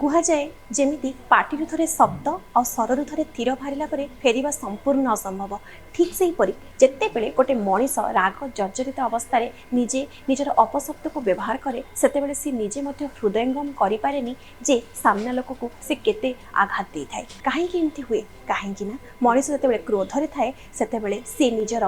କୁହାଯାଏ ଯେମିତି ପାଟିରୁ ଥରେ ଶବ୍ଦ ଆଉ ଶରରୁ ଥରେ ତୀର ବାହାରିଲା ପରେ ଫେରିବା ସମ୍ପୂର୍ଣ୍ଣ ଅସମ୍ଭବ, ଠିକ୍ ସେହିପରି ଯେତେବେଳେ ଗୋଟେ ମଣିଷ ରାଗ ଜର୍ଜରିତ ଅବସ୍ଥାରେ ନିଜେ ନିଜର ଅପଶବ୍ଦକୁ ବ୍ୟବହାର କରେ, ସେତେବେଳେ ସେ ନିଜେ ମଧ୍ୟ ହୃଦୟଙ୍ଗମ କରିପାରେନି ଯେ ସାମ୍ନା ଲୋକକୁ ସେ କେତେ ଆଘାତ ଦେଇଥାଏ। କାହିଁକି ଏମିତି ହୁଏ? କାହିଁକି ନା ମଣିଷ ଯେତେବେଳେ କ୍ରୋଧରେ ଥାଏ, ସେତେବେଳେ ସେ ନିଜର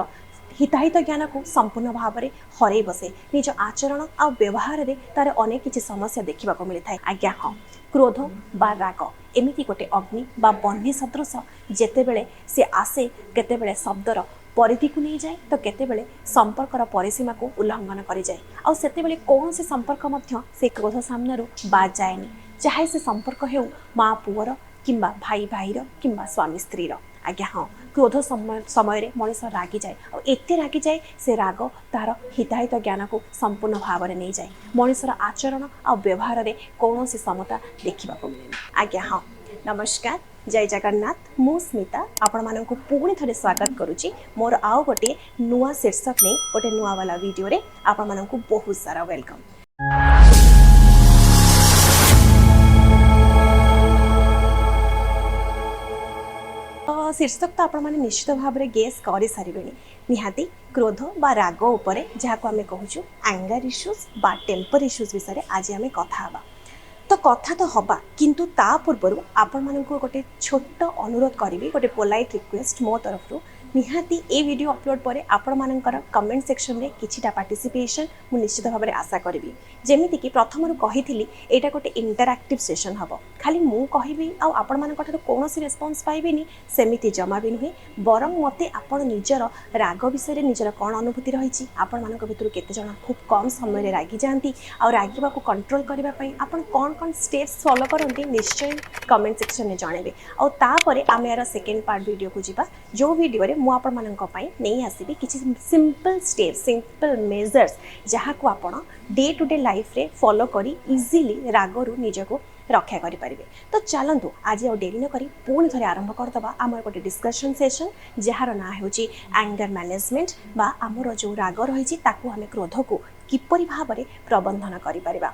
ହିତାହିତ ଜ୍ଞାନକୁ ସମ୍ପୂର୍ଣ୍ଣ ଭାବରେ ହରେଇ ବସେ। ନିଜ ଆଚରଣ ଆଉ ବ୍ୟବହାରରେ ତାର ଅନେକ କିଛି ସମସ୍ୟା ଦେଖିବାକୁ ମିଳିଥାଏ। ଆଜ୍ଞା ହଁ, କ୍ରୋଧ ବା ରାଗ ଏମିତି ଗୋଟେ ଅଗ୍ନି ବା ବହ୍ନି ସଦୃଶ, ଯେତେବେଳେ ସେ ଆସେ କେତେବେଳେ ଶବ୍ଦର ପରିଧିକୁ ନେଇଯାଏ ତ କେତେବେଳେ ସମ୍ପର୍କର ପରିସୀମାକୁ ଉଲ୍ଲଂଘନ କରିଯାଏ। ଆଉ ସେତେବେଳେ କୌଣସି ସମ୍ପର୍କ ମଧ୍ୟ ସେ କ୍ରୋଧ ସାମ୍ନାରୁ ବାଦ୍ ଯାଏନି, ଚାହେ ସେ ସମ୍ପର୍କ ହେଉ ମା ପୁଅର କିମ୍ବା ଭାଇ ଭାଇର କିମ୍ବା ସ୍ୱାମୀ ସ୍ତ୍ରୀର। ଆଜ୍ଞା ହଁ, କ୍ରୋଧ ସମୟରେ ମଣିଷ ରାଗିଯାଏ, ଆଉ ଏତେ ରାଗିଯାଏ ସେ ରାଗ ତାର ହିତାହିତ ଜ୍ଞାନକୁ ସମ୍ପୂର୍ଣ୍ଣ ଭାବରେ ନେଇଯାଏ। ମଣିଷର ଆଚରଣ ଆଉ ବ୍ୟବହାରରେ କୌଣସି ସମତା ଦେଖିବାକୁ ମିଳେନି। ଆଜ୍ଞା ହଁ, ନମସ୍କାର, ଜୟ ଜଗନ୍ନାଥ। ମୁଁ ସ୍ମିତା ଆପଣମାନଙ୍କୁ ପୁଣି ଥରେ ସ୍ୱାଗତ କରୁଛି ମୋର ଆଉ ଗୋଟିଏ ନୂଆ ଶୀର୍ଷକ ନେଇ ଗୋଟେ ନୂଆ ବାଲା ଭିଡ଼ିଓରେ। ଆପଣମାନଙ୍କୁ ବହୁତ ସାରା welcome. ଶୀର୍ଷକ ତ ଆପଣମାନେ ନିଶ୍ଚିତ ଭାବରେ ଗେସ୍ କରିସାରିବେଣି, ନିହାତି କ୍ରୋଧ ବା ରାଗ ଉପରେ, ଯାହାକୁ ଆମେ କହୁଛୁ ଆଙ୍ଗର ଇସ୍ୟୁଜ୍ ବା ଟେମ୍ପର ଇସ୍ୟୁଜ୍ ବିଷୟରେ ଆଜି ଆମେ କଥା ହେବା। ତ କଥା ତ ହେବା, କିନ୍ତୁ ତା ପୂର୍ବରୁ ଆପଣମାନଙ୍କୁ ଗୋଟେ ଛୋଟ ଅନୁରୋଧ କରିବି, ଗୋଟେ ପୋଲାଇଟ୍ ରିକ୍ୱେଷ୍ଟ ମୋ ତରଫରୁ। ନିହାତି ଏ ଭିଡ଼ିଓ ଅପଲୋଡ଼ ପରେ ଆପଣମାନଙ୍କର କମେଣ୍ଟ ସେକ୍ସନରେ କିଛିଟା ପାର୍ଟିସିପେସନ୍ ମୁଁ ନିଶ୍ଚିତ ଭାବରେ ଆଶା କରିବି। ଯେମିତିକି ପ୍ରଥମରୁ କହିଥିଲି, ଏଇଟା ଗୋଟେ ଇଣ୍ଟରାକ୍ଟିଭ୍ ସେସନ୍ ହେବ। ଖାଲି ମୁଁ କହିବି ଆଉ ଆପଣମାନଙ୍କ ଠାରୁ କୌଣସି ରେସ୍ପନ୍ସ ପାଇବିନି, ସେମିତି ଜମା ବି ନୁହେଁ। ବରଂ ମୋତେ ଆପଣ ନିଜର ରାଗ ବିଷୟରେ ନିଜର କ'ଣ ଅନୁଭୂତି ରହିଛି, ଆପଣମାନଙ୍କ ଭିତରୁ କେତେଜଣ ଖୁବ୍ କମ୍ ସମୟରେ ରାଗିଯାଆନ୍ତି, ଆଉ ରାଗିବାକୁ କଣ୍ଟ୍ରୋଲ କରିବା ପାଇଁ ଆପଣ କ'ଣ କ'ଣ ଷ୍ଟେପ୍ସ ଫଲୋ କରନ୍ତି, ନିଶ୍ଚୟ କମେଣ୍ଟ ସେକ୍ସନରେ ଜଣାଇବେ। ଆଉ ତାପରେ ଆମେ ଏହାର ସେକେଣ୍ଡ ପାର୍ଟ ଭିଡ଼ିଓକୁ ଯିବା, ଯେଉଁ ଭିଡ଼ିଓରେ ମୁଁ ଆପଣମାନଙ୍କ ପାଇଁ ନେଇ ଆସିବି କିଛି ସିମ୍ପଲ୍ ଷ୍ଟେପ୍ସ, ସିମ୍ପଲ୍ ମେଜର୍ସ, ଯାହାକୁ ଆପଣ ଡେ ଟୁ ଡେ ଲାଇଫ୍ରେ ଫଲୋ କରି ଇଜିଲି ରାଗରୁ ନିଜକୁ ରକ୍ଷା କରିପାରିବେ। ତ ଚାଲନ୍ତୁ, ଆଜି ଆଉ ଡେରି ନକରି ପୁଣି ଥରେ ଆରମ୍ଭ କରିଦେବା ଆମର ଗୋଟେ ଡିସ୍କସନ୍ ସେସନ୍, ଯାହାର ନାଁ ହେଉଛି ଆଙ୍ଗର ମ୍ୟାନେଜମେଣ୍ଟ ବା ଆମର ଯେଉଁ ରାଗ ରହିଛି ତାକୁ ଆମେ କ୍ରୋଧକୁ କିପରି ଭାବରେ ପ୍ରବନ୍ଧନ କରିପାରିବା।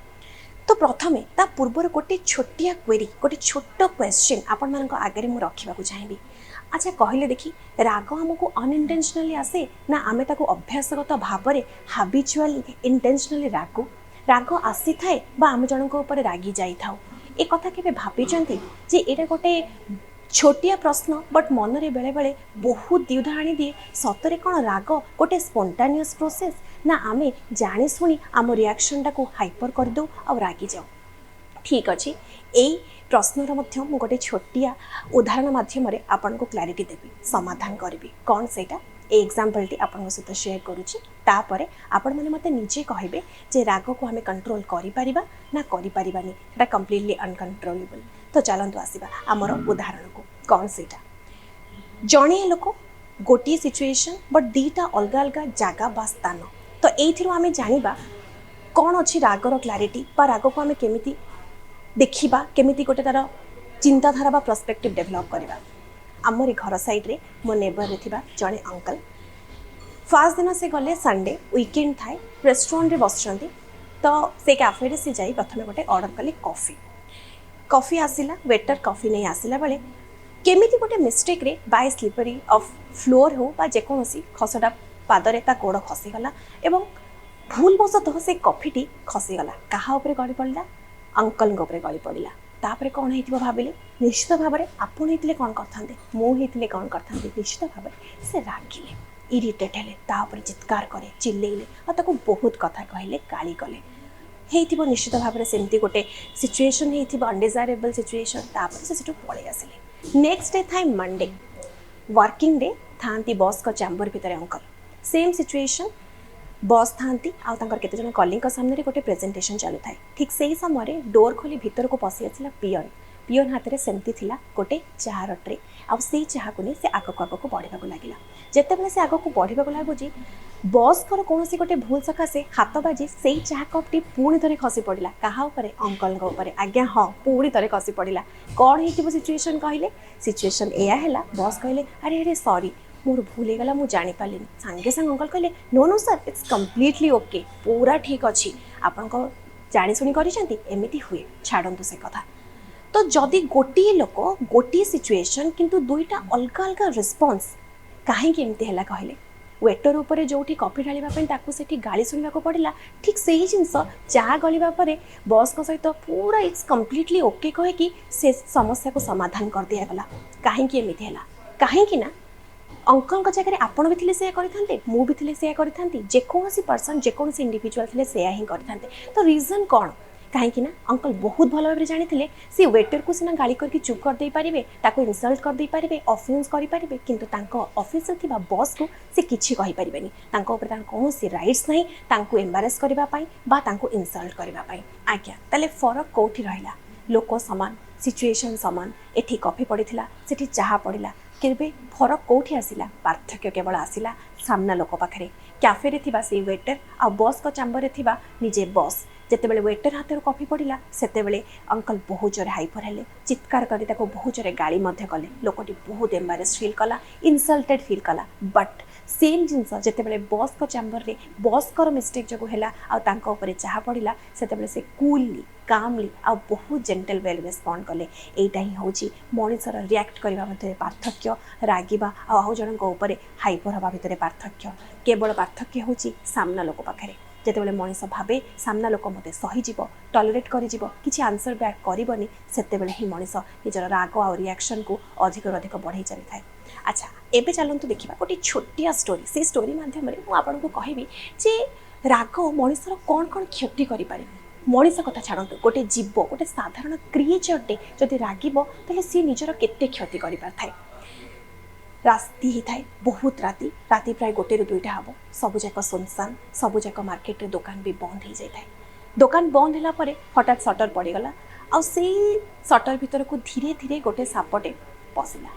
ତ ପ୍ରଥମେ ତା ପୂର୍ବରୁ ଗୋଟେ ଛୋଟିଆ କ୍ୱେରି, ଗୋଟେ ଛୋଟ କ୍ୱେଶ୍ଚିନ୍ ଆପଣମାନଙ୍କ ଆଗରେ ମୁଁ ରଖିବାକୁ ଚାହିଁବି। ଆଚ୍ଛା କହିଲେ ଦେଖି, ରାଗ ଆମକୁ ଅନଇଣ୍ଟେନସନାଲି ଆସେ ନା ଆମେ ତାକୁ ଅଭ୍ୟାସଗତ ଭାବରେ ହାବିଚୁଆଲି ଇଣ୍ଟେନସନାଲି ରାଗୁ? ରାଗ ଆସିଥାଏ ବା ଆମେ ଜଣଙ୍କ ଉପରେ ରାଗି ଯାଇଥାଉ? ଏ କଥା କେବେ ଭାବିଛନ୍ତି ଯେ ଏଇଟା ଗୋଟେ ଛୋଟିଆ ପ୍ରଶ୍ନ, ବଟ୍ ମନରେ ବେଳେବେଳେ ବହୁତ ଦ୍ୱିଧା ଆଣିଦିଏ। ସତରେ କ'ଣ ରାଗ ଗୋଟେ ସ୍ପଣ୍ଟାନିୟସ୍ ପ୍ରୋସେସ୍, ନା ଆମେ ଜାଣିଶୁଣି ଆମ ରିଆକ୍ସନଟାକୁ ହାଇପର କରିଦେଉ ଆଉ ରାଗିଯାଉ? ଠିକ୍ ଅଛି, ଏଇ ପ୍ରଶ୍ନର ମଧ୍ୟ ମୁଁ ଗୋଟେ ଛୋଟିଆ ଉଦାହରଣ ମାଧ୍ୟମରେ ଆପଣଙ୍କୁ କ୍ଲାରିଟି ଦେବି, ସମାଧାନ କରିବି। କ'ଣ ସେଇଟା? ଏଇ ଏକ୍ଜାମ୍ପଲ୍ଟି ଆପଣଙ୍କ ସହିତ ସେୟାର କରୁଛି। ତାପରେ ଆପଣମାନେ ମୋତେ ନିଜେ କହିବେ ଯେ ରାଗକୁ ଆମେ କଣ୍ଟ୍ରୋଲ କରିପାରିବା ନା କରିପାରିବାନି, ସେଇଟା କମ୍ପ୍ଲିଟଲି ଅନକଣ୍ଟ୍ରୋଲେବଲ୍। ତ ଚାଲନ୍ତୁ ଆସିବା ଆମର ଉଦାହରଣକୁ। କ'ଣ ସେଇଟା? ଜଣିଏ ଲୋକ, ଗୋଟିଏ ସିଚୁଏସନ୍, ବଟ୍ ଦୁଇଟା ଅଲଗା ଅଲଗା ଜାଗା ବା ସ୍ଥାନ। ତ ଏଇଥିରୁ ଆମେ ଜାଣିବା କ'ଣ ଅଛି ରାଗର କ୍ଲାରିଟି ବା ରାଗକୁ ଆମେ କେମିତି ଦେଖିବା, କେମିତି ଗୋଟେ ତା'ର ଚିନ୍ତାଧାରା ବା ପର୍ସପେକ୍ଟିଭ୍ ଡେଭଲପ୍ କରିବା। ଆମରି ଘର ସାଇଡ଼୍ରେ ମୋ ନେବରରେ ଥିବା ଜଣେ ଅଙ୍କଲ, ଫାର୍ଷ୍ଟ ଦିନ ସେ ଗଲେ, ସଣ୍ଡେ ୱିକେଣ୍ଡ ଥାଏ, ରେଷ୍ଟୁରାଣ୍ଟରେ ବସିଛନ୍ତି। ତ ସେ କ୍ୟାଫେରେ ସେ ଯାଇ ପ୍ରଥମେ ଗୋଟେ ଅର୍ଡ଼ର କଲେ କଫି। କଫି ଆସିଲା, ୱେଟର କଫି ନେଇ ଆସିଲା ବେଳେ କେମିତି ଗୋଟେ ମିଷ୍ଟେକ୍ରେ ବାଇ ସ୍ଲିପରି ଅଫ୍ ଫ୍ଲୋର୍ ହେଉ ବା ଯେକୌଣସି ଖସଡ଼ା ପାଦରେ ତା ଗୋଡ଼ ଖସିଗଲା ଏବଂ ଭୁଲବଶତଃ ସେ କଫିଟି ଖସିଗଲା। କାହା ଉପରେ ଗଳି ପଡ଼ିଲା? ଅଙ୍କଲଙ୍କ ଉପରେ ଗଳି ପଡ଼ିଲା। ତାପରେ କ'ଣ ହେଇଥିବ ଭାବିଲେ? ନିଶ୍ଚିତ ଭାବରେ ଆପଣ ହେଇଥିଲେ କ'ଣ କରିଥାନ୍ତେ? ମୁଁ ହେଇଥିଲେ କ'ଣ କରିଥାନ୍ତି? ନିଶ୍ଚିତ ଭାବରେ ସେ ରାଗିଲେ, ଇରିଟେଟ୍ ହେଲେ, ତା ଉପରେ ଚିତ୍କାର କରେ, ଚିଲ୍ଲେଇଲେ ଆଉ ତାକୁ ବହୁତ କଥା କହିଲେ, ଗାଳି କଲେ। ହେଇଥିବ ନିଶ୍ଚିତ ଭାବରେ ସେମିତି ଗୋଟେ ସିଚୁଏସନ୍ ହେଇଥିବ, ଅନଡିଜାୟାରେବଲ୍ ସିଚୁଏସନ୍। ତାପରେ ସେ ସେଠୁ ପଳେଇ ଆସିଲେ। ନେକ୍ସଟ ଡେ ଥାଏ ମଣ୍ଡେ, ୱାର୍କିଂ ଡେ। ଥାଆନ୍ତି ବସ୍ଙ୍କ ଚାମ୍ବର ଭିତରେ ଅଙ୍କଲ। ସେମ୍ ସିଚୁଏସନ୍, ବସ୍ ଥାଆନ୍ତି ଆଉ ତାଙ୍କର କେତେଜଣ କଲିଗଙ୍କ ସାମ୍ନାରେ ଗୋଟେ ପ୍ରେଜେଣ୍ଟେସନ୍ ଚାଲୁଥାଏ। ଠିକ୍ ସେଇ ସମୟରେ ଡୋର୍ ଖୋଲି ଭିତରକୁ ପଶି ଆସିଲା ପିଅନ। ପିଅନ ହାତରେ ସେମିତି ଥିଲା ଗୋଟେ ଚାହାର ଟ୍ରେ, ଆଉ ସେଇ ଚାହାକୁ ନେଇ ସେ ଆଗକୁ ଆଗକୁ ବଢ଼ିବାକୁ ଲାଗିଲା। ଯେତେବେଳେ ସେ ଆଗକୁ ବଢ଼ିବାକୁ ଲାଗୁଛି, ବସ୍ଙ୍କର କୌଣସି ଗୋଟେ ଭୁଲ ସକାଶେ ହାତ ବାଜି ସେଇ ଚାହା କପ୍ଟି ପୁଣି ଥରେ ଖସି ପଡ଼ିଲା। କାହା ଉପରେ? ଅଙ୍କଲଙ୍କ ଉପରେ। ଆଜ୍ଞା ହଁ, ପୁଣି ଥରେ ଖସି ପଡ଼ିଲା। କ'ଣ ହେଇଥିବ ସିଚୁଏସନ୍ କହିଲେ? ସିଚୁଏସନ୍ ଏଇଆ ହେଲା, ବସ୍ କହିଲେ, "ଆରେ ଆରେ, ସରି, ମୋର ଭୁଲ ହେଇଗଲା, ମୁଁ ଜାଣିପାରିଲିନି।" ସାଙ୍ଗେ ସାଙ୍ଗେ ଅଙ୍କଲ କହିଲେ, "No, no sir, it's completely okay, ପୁରା ଠିକ୍ ଅଛି। ଆପଣଙ୍କ ଜାଣିଶୁଣି କରିଛନ୍ତି, ଏମିତି ହୁଏ, ଛାଡ଼ନ୍ତୁ ସେ କଥା।" ତ ଯଦି ଗୋଟିଏ ଲୋକ, ଗୋଟିଏ ସିଚୁଏସନ୍, କିନ୍ତୁ ଦୁଇଟା ଅଲଗା ଅଲଗା ରେସ୍ପନ୍ସ, କାହିଁକି ଏମିତି ହେଲା କହିଲେ? ୱେଟର ଉପରେ ଯେଉଁଠି କଫି ଢାଳିବା ପାଇଁ ତାକୁ ସେଠି ଗାଳି ଶୁଣିବାକୁ ପଡ଼ିଲା, ଠିକ୍ ସେଇ ଜିନିଷ ଚା ଗଳିବା ପରେ ବସ୍ଙ୍କ ସହିତ ପୁରା "it's completely okay" କହିକି ସେ ସମସ୍ୟାକୁ ସମାଧାନ କରିଦିଆଗଲା। କାହିଁକି ଏମିତି ହେଲା? କାହିଁକି ନା ଅଙ୍କଲଙ୍କ ଜାଗାରେ ଆପଣ ବି ଥିଲେ ସେୟା କରିଥାନ୍ତେ, ମୁଁ ବି ଥିଲେ ସେୟା କରିଥାନ୍ତି, ଯେକୌଣସି ପର୍ସନ୍, ଯେକୌଣସି ଇଣ୍ଡିଭିଜୁଆଲ୍ ଥିଲେ ସେୟା ହିଁ କରିଥାନ୍ତେ। ତ ରିଜନ୍ କ'ଣ? କାହିଁକି ନା ଅଙ୍କଲ ବହୁତ ଭଲ ଭାବରେ ଜାଣିଥିଲେ, ସେ ୱେଟରକୁ ସିନା ଗାଳି କରିକି ଚୁପ୍ କରିଦେଇ ପାରିବେ, ତାକୁ ଇନସଲ୍ଟ କରିଦେଇ ପାରିବେ, ଅଫେନ୍ସ କରିପାରିବେ, କିନ୍ତୁ ତାଙ୍କ ଅଫିସରେ ଥିବା ବସ୍କୁ ସେ କିଛି କହିପାରିବେନି। ତାଙ୍କ ଉପରେ ତାଙ୍କର କୌଣସି ରାଇଟ୍ସ ନାହିଁ ତାଙ୍କୁ ଏମ୍ବାରେସ୍ କରିବା ପାଇଁ ବା ତାଙ୍କୁ ଇନସଲ୍ଟ କରିବା ପାଇଁ। ଆଜ୍ଞା, ତାହେଲେ ଫରକ କେଉଁଠି ରହିଲା? ଲୋକ ସମାନ, ସିଚୁଏସନ୍ ସମାନ। ଏଠି କଫି ପଡ଼ିଥିଲା, ସେଠି ଚାହା ପଡ଼ିଲା, କେବେ ଫରକ କେଉଁଠି ଆସିଲା? ପାର୍ଥକ୍ୟ କେବଳ ଆସିଲା ସାମ୍ନା ଲୋକ ପାଖରେ। କ୍ୟାଫେରେ ଥିବା ସେଇ ୱେଟର ଆଉ ବସ୍ଙ୍କ ଚାମ୍ବରରେ ଥିବା ନିଜେ ବସ୍। ଯେତେବେଳେ ୱେଟର ହାତରୁ କଫି ପଡ଼ିଲା, ସେତେବେଳେ ଅଙ୍କଲ ବହୁତ ଜୋରେ ହାଇପର ହେଲେ, ଚିତ୍କାର କରି ତାକୁ ବହୁତ ଜୋରେ ଗାଳି ମଧ୍ୟ କଲେ। ଲୋକଟି ବହୁତ ଏମ୍ବାରେସ୍ ଫିଲ୍ କଲା, ଇନସଲ୍ଟେଡ୍ ଫିଲ୍ କଲା। ବଟ୍ ସେମ୍ ଜିନିଷ ଯେତେବେଳେ ବସ୍ଙ୍କ ଚାମ୍ବରରେ ବସ୍ଙ୍କର ମିଷ୍ଟେକ୍ ଯୋଗୁଁ ହେଲା ଆଉ ତାଙ୍କ ଉପରେ ଚାହା ପଡ଼ିଲା, ସେତେବେଳେ ସେ କୁଲଲି, କାମଲି ଆଉ ବହୁତ ଜେଣ୍ଟଲ୍ ୱେରେ ରେସ୍ପଣ୍ଡ କଲେ। ଏଇଟା ହିଁ ହେଉଛି ମଣିଷର ରିଆକ୍ଟ କରିବା ମଧ୍ୟରେ ପାର୍ଥକ୍ୟ। ରାଗିବା ଆଉ ଆଉ ଜଣଙ୍କ ଉପରେ ହାଇପର ହେବା ଭିତରେ ପାର୍ଥକ୍ୟ, କେବଳ ପାର୍ଥକ୍ୟ ହେଉଛି ସାମ୍ନା ଲୋକ ପାଖରେ। ଯେତେବେଳେ ମଣିଷ ଭାବେ ସାମ୍ନା ଲୋକ ମୋତେ ସହିଯିବ, ଟଲରେଟ୍ କରିଯିବ, କିଛି ଆନ୍ସର୍ ବ୍ୟାକ୍ କରିବନି, ସେତେବେଳେ ହିଁ ମଣିଷ ନିଜର ରାଗ ଆଉ ରିଆକ୍ସନ୍କୁ ଅଧିକରୁ ଅଧିକ ବଢ଼େଇ ଚାଲିଥାଏ। ଆଚ୍ଛା, ଏବେ ଚାଲନ୍ତୁ ଦେଖିବା ଗୋଟେ ଛୋଟିଆ ଷ୍ଟୋରି। ସେଇ ଷ୍ଟୋରି ମାଧ୍ୟମରେ ମୁଁ ଆପଣଙ୍କୁ କହିବି ଯେ ରାଗ ମଣିଷର କ'ଣ କ'ଣ କ୍ଷତି କରିପାରେ। ମଣିଷ କଥା ଛାଡ଼ନ୍ତୁ, ଗୋଟେ ଜୀବ, ଗୋଟେ ସାଧାରଣ କ୍ରିଏଚର୍ଟେ ଯଦି ରାଗିବ, ତାହେଲେ ସିଏ ନିଜର କେତେ କ୍ଷତି କରିପାରିଥାଏ। ରାତି ହେଇଥାଏ, ବହୁତ ରାତି। ରାତି ପ୍ରାୟ 1ରୁ 2ଟା ହେବ। ସବୁଯାକ ସୁନସାନ, ସବୁଯାକ ମାର୍କେଟରେ ଦୋକାନ ବି ବନ୍ଦ ହେଇଯାଇଥାଏ। ଦୋକାନ ବନ୍ଦ ହେଲା ପରେ ହଠାତ୍ ସଟର ପଡ଼ିଗଲା ଆଉ ସେଇ ସଟର ଭିତରକୁ ଧୀରେ ଧୀରେ ଗୋଟେ ସାପଟେ ପଶିଲା।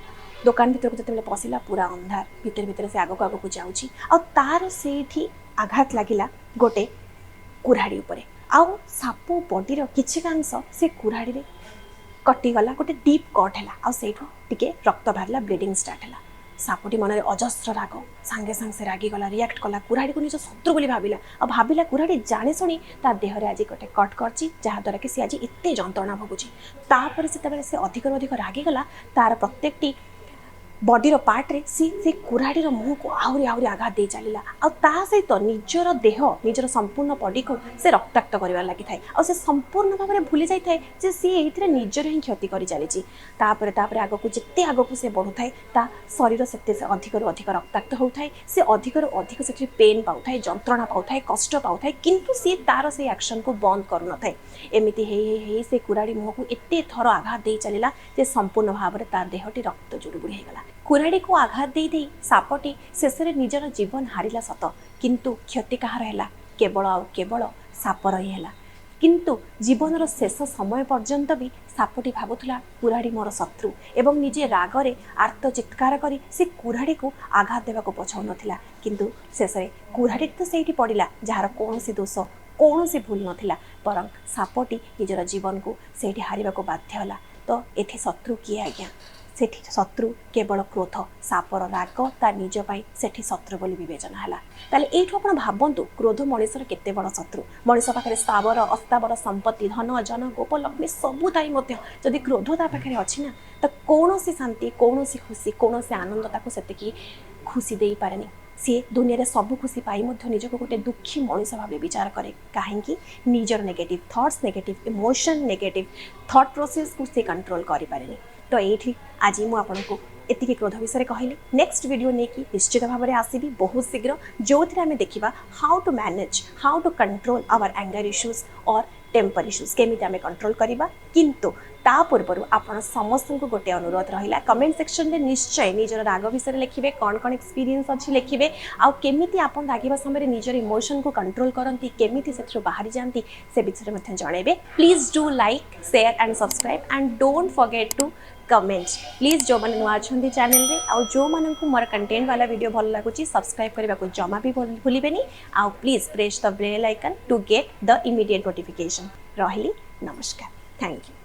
ଦୋକାନ ଭିତରକୁ ଯେତେବେଳେ ପଶିଲା, ପୁରା ଅନ୍ଧାର ଭିତରେ ଭିତରେ ସେ ଆଗକୁ ଆଗକୁ ଯାଉଛି ଆଉ ତାର ସେଇଠି ଆଘାତ ଲାଗିଲା ଗୋଟେ କୁରାଢ଼ୀ ଉପରେ ଆଉ ସାପ ବଡ଼ିର କିଛିକାଂଶ ସେ କୁରାଢ଼ୀରେ କଟିଗଲା। ଗୋଟେ ଡିପ୍ କଟ୍ ହେଲା ଆଉ ସେଇଠୁ ଟିକେ ରକ୍ତ ବାହାରିଲା, ବ୍ଲିଡ଼ିଂ ଷ୍ଟାର୍ଟ ହେଲା। ସାପଟି ମନରେ ଅଜସ୍ର ରାଗ। ସାଙ୍ଗେ ସାଙ୍ଗେ ସେ ରାଗିଗଲା, ରିଆକ୍ଟ କଲା, କୁରାଢ଼ୀକୁ ନିଜ ଶତ୍ରୁ ବୋଲି ଭାବିଲା ଆଉ ଭାବିଲା କୁରାଢ଼ୀ ଜାଣିଶୁଣି ତା ଦେହରେ ଆଜି ଗୋଟେ କଟ୍ କରିଛି, ଯାହାଦ୍ୱାରା କି ସେ ଆଜି ଏତେ ଯନ୍ତ୍ରଣା ଭୋଗୁଛି। ତାପରେ ସେତେବେଳେ ସେ ଅଧିକରୁ ଅଧିକ ରାଗିଗଲା, ତାର ପ୍ରତ୍ୟେକଟି ବଡ଼ିର ପାର୍ଟରେ ସିଏ ସେ କୁରାଢ଼ୀର ମୁହଁକୁ ଆହୁରି ଆହୁରି ଆଘାତ ଦେଇ ଚାଲିଲା ଆଉ ତା ସହିତ ନିଜର ଦେହ, ନିଜର ସମ୍ପୂର୍ଣ୍ଣ ବଡ଼ିକୁ ସେ ରକ୍ତାକ୍ତ କରିବାରେ ଲାଗିଥାଏ। ଆଉ ସେ ସମ୍ପୂର୍ଣ୍ଣ ଭାବରେ ଭୁଲି ଯାଇଥାଏ ଯେ ସିଏ ଏଇଥିରେ ନିଜର ହିଁ କ୍ଷତି କରି ଚାଲିଛି। ତାପରେ ତାପରେ ଆଗକୁ ଯେତେ ଆଗକୁ ସେ ବଢ଼ୁଥାଏ, ତା ଶରୀର ସେତେ ସେ ଅଧିକରୁ ଅଧିକ ରକ୍ତାକ୍ତ ହେଉଥାଏ। ସେ ଅଧିକରୁ ଅଧିକ ସେଠି ପେନ୍ ପାଉଥାଏ, ଯନ୍ତ୍ରଣା ପାଉଥାଏ, କଷ୍ଟ ପାଉଥାଏ, କିନ୍ତୁ ସିଏ ତାର ସେଇ ଆକ୍ସନକୁ ବନ୍ଦ କରୁନଥାଏ। ଏମିତି ହେଇ ହେଇ ହେଇ ସେ କୁରାଢ଼ୀ ମୁହଁକୁ ଏତେ ଥର ଆଘାତ ଦେଇ ଚାଲିଲା ଯେ ସମ୍ପୂର୍ଣ୍ଣ ଭାବରେ ତା ଦେହଟି ରକ୍ତ ଜୁଡ଼ୁବୁଡ଼ି ହେଇଗଲା। କୁରାଢ଼ୀକୁ ଆଘାତ ଦେଇ ଦେଇ ସାପଟି ଶେଷରେ ନିଜର ଜୀବନ ହାରିଲା ସତ, କିନ୍ତୁ କ୍ଷତି କାହାର ହେଲା? କେବଳ ଆଉ କେବଳ ସାପର ହିଁ ହେଲା। କିନ୍ତୁ ଜୀବନର ଶେଷ ସମୟ ପର୍ଯ୍ୟନ୍ତ ବି ସାପଟି ଭାବୁଥିଲା କୁରାଢ଼ୀ ମୋର ଶତ୍ରୁ ଏବଂ ନିଜେ ରାଗରେ ଆର୍ତ୍ତ ଚିତ୍କାର କରି ସେ କୁରାଢ଼ୀକୁ ଆଘାତ ଦେବାକୁ ପଛାଉନଥିଲା। କିନ୍ତୁ ଶେଷରେ କୁରାଢ଼ୀ ତ ସେଇଠି ପଡ଼ିଲା, ଯାହାର କୌଣସି ଦୋଷ, କୌଣସି ଭୁଲ ନଥିଲା, ବରଂ ସାପଟି ନିଜର ଜୀବନକୁ ସେଇଠି ହାରିବାକୁ ବାଧ୍ୟ ହେଲା। ତ ଏଠି ଶତ୍ରୁ କିଏ ଆଜ୍ଞା? ସେଠି ଶତ୍ରୁ କେବଳ କ୍ରୋଧ। ସାପର ରାଗ ତା ନିଜ ପାଇଁ ସେଠି ଶତ୍ରୁ ବୋଲି ବିବେଚନା ହେଲା। ତାହେଲେ ଏଇଠୁ ଆପଣ ଭାବନ୍ତୁ, କ୍ରୋଧ ମଣିଷର କେତେ ବଡ଼ ଶତ୍ରୁ। ମଣିଷ ପାଖରେ ସ୍ଥାବର ଅସ୍ଥାବର ସମ୍ପତ୍ତି, ଧନ ଜନ ଗୋପଲକ୍ଷ୍ମୀ ସବୁ ଥାଇ ମଧ୍ୟ ଯଦି କ୍ରୋଧ ତା ପାଖରେ ଅଛି ନା, ତ କୌଣସି ଶାନ୍ତି, କୌଣସି ଖୁସି, କୌଣସି ଆନନ୍ଦ ତାକୁ ସେତିକି ଖୁସି ଦେଇପାରେନି। ସିଏ ଦୁନିଆରେ ସବୁ ଖୁସି ପାଇ ମଧ୍ୟ ନିଜକୁ ଗୋଟେ ଦୁଃଖୀ ମଣିଷ ଭାବେ ବିଚାର କରେ। କାହିଁକି? ନିଜର negative thoughts, negative emotion, negative thought ପ୍ରୋସେସ୍କୁ ସେ କଣ୍ଟ୍ରୋଲ କରିପାରେନି। ତ ଏଇଠି ଆଜି ମୁଁ ଆପଣଙ୍କୁ ଏତିକି କ୍ରୋଧ ବିଷୟରେ କହିଲି। ନେକ୍ସଟ ଭିଡ଼ିଓ ନେଇକି ନିଶ୍ଚିତ ଭାବରେ ଆସିବି ବହୁତ ଶୀଘ୍ର, ଯେଉଁଥିରେ ଆମେ ଦେଖିବା how to manage, how to control our anger issues or temper issues, କେମିତି ଆମେ କଣ୍ଟ୍ରୋଲ କରିବା। କିନ୍ତୁ ତା ପୂର୍ବରୁ ଆପଣ ସମସ୍ତଙ୍କୁ ଗୋଟେ ଅନୁରୋଧ ରହିଲା, କମେଣ୍ଟ ସେକ୍ସନରେ ନିଶ୍ଚୟ ନିଜର ରାଗ ବିଷୟରେ ଲେଖିବେ, କ'ଣ କ'ଣ ଏକ୍ସପିରିଏନ୍ସ ଅଛି ଲେଖିବେ ଆଉ କେମିତି ଆପଣ ରାଗିବା ସମୟରେ ନିଜର ଇମୋସନକୁ କଣ୍ଟ୍ରୋଲ କରନ୍ତି, କେମିତି ସେଥିରୁ ବାହାରି ଯାଆନ୍ତି, ସେ ବିଷୟରେ ମଧ୍ୟ ଜଣାଇବେ। Please do like, share and subscribe and don't forget to comment, please. ଯେଉଁମାନେ ନୂଆ ଅଛନ୍ତି ଚ୍ୟାନେଲରେ ଆଉ ଯେଉଁମାନଙ୍କୁ ମୋର କଣ୍ଟେଣ୍ଟ ବାଲା ଭିଡ଼ିଓ ଭଲ ଲାଗୁଛି, ସବସ୍କ୍ରାଇବ୍ କରିବାକୁ ଜମା ବି ଭୁଲିବେନି ଆଉ please press the bell icon to get the immediate notification. ରହିଲି, ନମସ୍କାର, thank you.